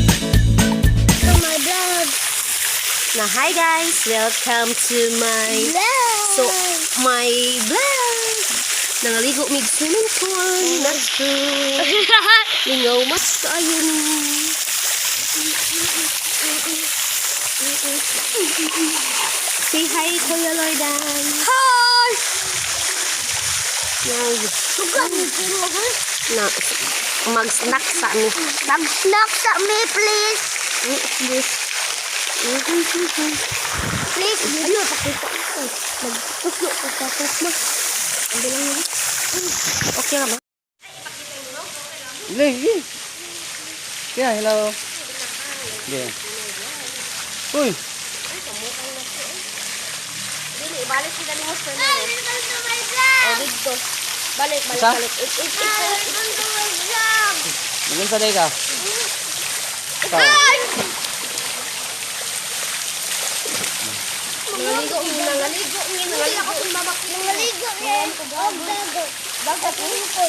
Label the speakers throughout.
Speaker 1: To my vlog.
Speaker 2: Na hi guys, welcome to my
Speaker 1: Vlog.
Speaker 2: so my vlog. Nangaligo mig swimming pool. Natso. Lingaw mas kaayo ni. Say hi, Kuya Lordan.
Speaker 1: Hi.
Speaker 2: Nag,
Speaker 1: Sugat ni kimo ko.
Speaker 2: na, mag-snack sa mi.
Speaker 1: Mag-snack sa me, please.
Speaker 2: Please.
Speaker 1: Please.
Speaker 2: Ano, pakita ko. Magtuslo ko sa mas. Ang lang yun. Okay ra ba?
Speaker 3: Lagi. Yeah, hello. Yeah. Uy,
Speaker 2: Dili, ibalik sila ni Mr.
Speaker 1: Hi,
Speaker 2: Nero.
Speaker 1: welcome to my vlog.
Speaker 2: Oh, dito. Balik, balik,
Speaker 3: Isa?
Speaker 2: balik. It, it,
Speaker 1: Hi,
Speaker 2: it,
Speaker 1: welcome to my vlog.
Speaker 3: nagunsa day ka? Ikaw.
Speaker 1: Hi.
Speaker 2: Nangaligo mi, nangaligo mi, nangaligo mi, mama.
Speaker 1: Nangaligo eh. Og dago.
Speaker 2: Bago po.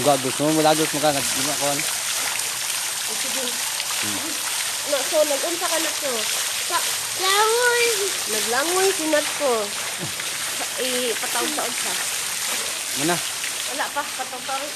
Speaker 3: Gagos mo, mulagos mo ka, nagdima ko.
Speaker 2: Sige. Na, so, nag-unsa ka na ko. Sa,
Speaker 1: Langoy.
Speaker 2: naglangoy si Natko. Ipataog-taog sa.
Speaker 3: Muna.
Speaker 2: Wala pa, pataog-taog.